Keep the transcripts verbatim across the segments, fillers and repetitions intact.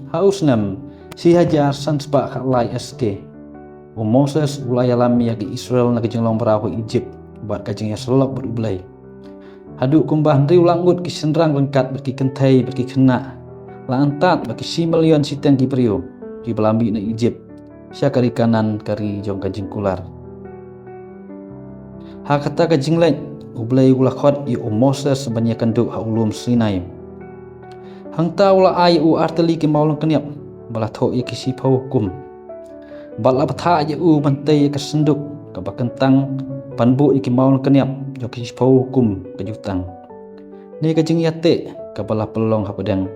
Ha u snem shi hajar san spah khatlai S K, u Moses u la ïalam ïa ki Israel na ka jinglong mraw ha Egypt bad ka jingïasyllok bad U Blei. Haduh kumba hynriew lak ngut ki shynrang ryngkat bad ki kynthei bad ki khynnah, la antad bad ki shi million shiteng ki briew kiba la mih na Egypt sha ka ri Kanaan, ka ri jong ka jingkular. Ha kata ka jingleit, U Blei u la khot ïa u Moses ban ïakynduh ha u lum Sinai. Hangta u la ai ïa u artylli ki maw lyngkniap ba la thoh ïa ki shiphew hukum. Bad la bthah ïa u ban tei ïa ka synduk kaba kyntang ban buh ïa ki maw lyngkniap jong ki shiphew hukum ka jutang. Ne ka jingïateh kaba la pynlong hapdeng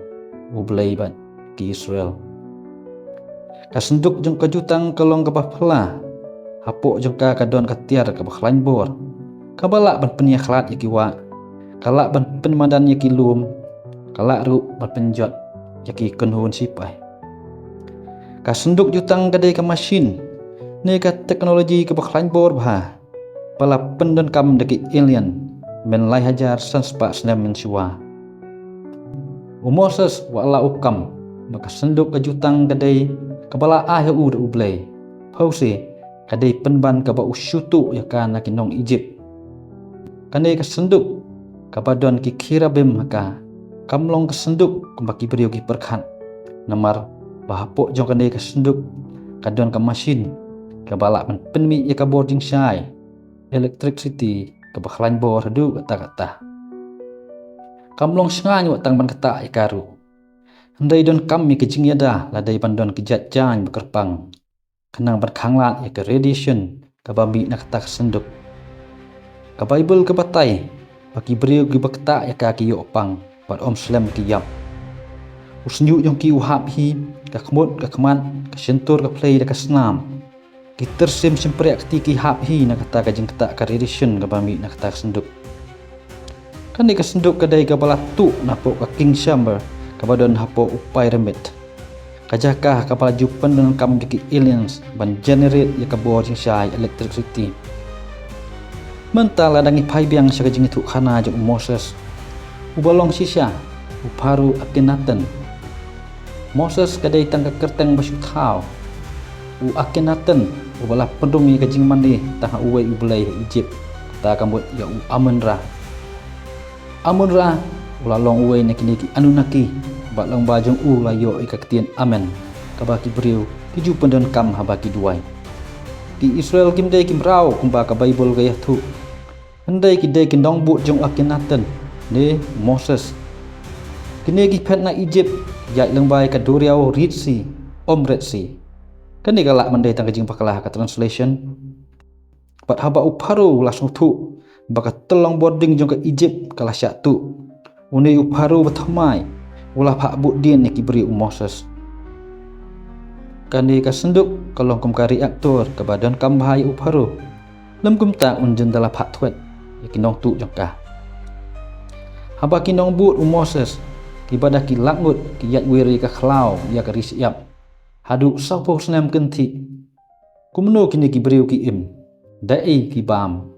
U Blei bad ki Israel. Ka synduk jong ka jutang ka long kaba phylla. Hapoh jong ka ka don ka tiar kaba khlaiñ bor, kaba lah ban pynïakhlad ïa ki wah, ka lah ban pynmadan ïa ki lum, ka lah ruh ban pynjot ïa ki kynhun sipai. Ka synduk jutang ka dei ka mashin ne ka teknoloji kaba khlaiñ bor bha, ba la pyndonkam da ki alien mynlai hajar san spah snem mynshuwa. U Moses u la ïoh kam ba ka synduk ka jutang ka dei kaba la ai ha u da U Blei. Phew shi, ka dei pynban kaba u shu tuh ïa ka na ki nong Egypt. Kane ka synduk kaba don ki cherubim ha ka, kam long ka synduk kumba ki briew ki pyrkhat. Namar ba hapoh jong kane ka synduk ka don ka mashin kaba lah ban pynmih ïa ka bor jingshai, electricity, kaba khlaiñ bor haduh katta katta. Kam long shngaiñ wat tang ban ktah ïa ka ruh. Hynrei donkam ïa ka jingïada lada dei ban don ki jait jaiñ ba kyrpang, khnang ban khanglad ïa ka radiation kaba mih na kata ka synduk. Ka Baibl ka batai ba ki briew kiba ktah ïa ka ki ïoh pang bad ym slem ki ïap. U shñiuh jong ki u hap hi, ka khmut, ka khmat, ka shyntur, ka phlei da ka snam. Ki tyrsim shympriah kti ki hap hi na kata ka jingktah ka radiation kaba mih na kata ka synduk. Kane ka synduk ka dei kaba la tuh napoh ka king chamber kaba don hapoh u pyramid, ka jaka kaba la ju pyndonkam da ki aliens ban generate ïa ka bor jingshai, electricity. Mynta lada ngi phai biang sha ka jingïathuhkhana jong u Moses, uba long shisha u Pharaoh Akhenaten. Moses ka dei tang ka kyrteng ba shu thaw. U Akhenaten, uba la pynrung ïa ka jingmane tang ha uwei u blei ha Egypt, kata ka mut ïa u Amun-Ra. Amun-Ra u la long uwei na kine ki Anunnaki, bad lyngba jong u la ïoh ïa ka ktien amen, kaba ki briew ki ju pyndonkam haba ki duwai. Ki Israel kim dei ki mraw kumba ka Baibl ka ïathuh, hynrei ki dei ki nongbud jong u Akhenaten ne Moses. Kine ki phet na Egypt, ïaid lyngba ïa ka duriaw Red Sea, ym Red Sea. Kane ka lah ban dei tang ka jingbakla ha ka translation. Bad haba u Pharaoh u la sngewthuh ba ka tyllong bording jong ka Egypt ka la shah tuh, une u Pharaoh ba thymmai u la phah buddien ïa ki briew u Moses. Kane ka synduk ka long kum ka reactor kaba donkam bha ïa u Pharaoh. Lym kumta un jin da la phah thwet ïa ki nongtuh jong ka. Haba ki nongbud u Moses kiba da ki lak ngut ki ïaid wir ïa ka khlaw ïa ka ri shyiap haduh sawphew snem kynthih, kumno kine ki briew ki im? Da ei ki bam?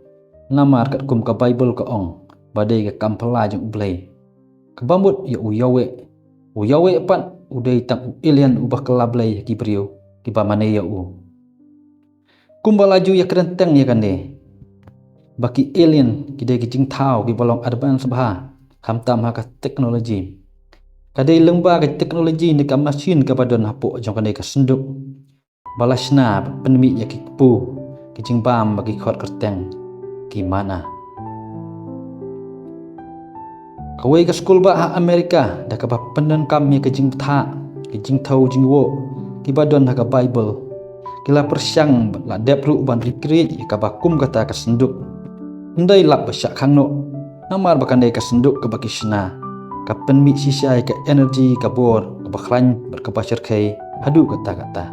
Namar katkum ka Baibl ka ong ba dei ka kam phylla jong u Blei, kaba mut ïa u Yahweh. U Yahweh pat u dei tang u alien uba kylla blei ha ki briew kiba mane ïa u. Kumba la ju ïakren teng ïa kane, ba ki alien ki dei ki jingthaw kiba long advance bha, khamtam ha ka technology. Ka dei lyngba ka technology ne ka machine kaba don hapoh jong kane ka synduk, ba la shna pynmih ïa ki kpu, ki jingbam ba ki khot kyrteng ki manna. Kawei ka skul bah ha Amerika da kaba pyndonkam ïa ka jingbthah, ki jingthew jingwoh kiba don ha ka Baibl, ki la pyrshang la dep ruh ban recreate ïa kaba kum kata ka synduk. Ym dei lap ba shah khang noh, namar ba kane ka synduk kaba ki shna ka pynmih shisha ïa ka energy, ka bor kaba khlaiñ bad kaba shyrkhei haduh katta katta.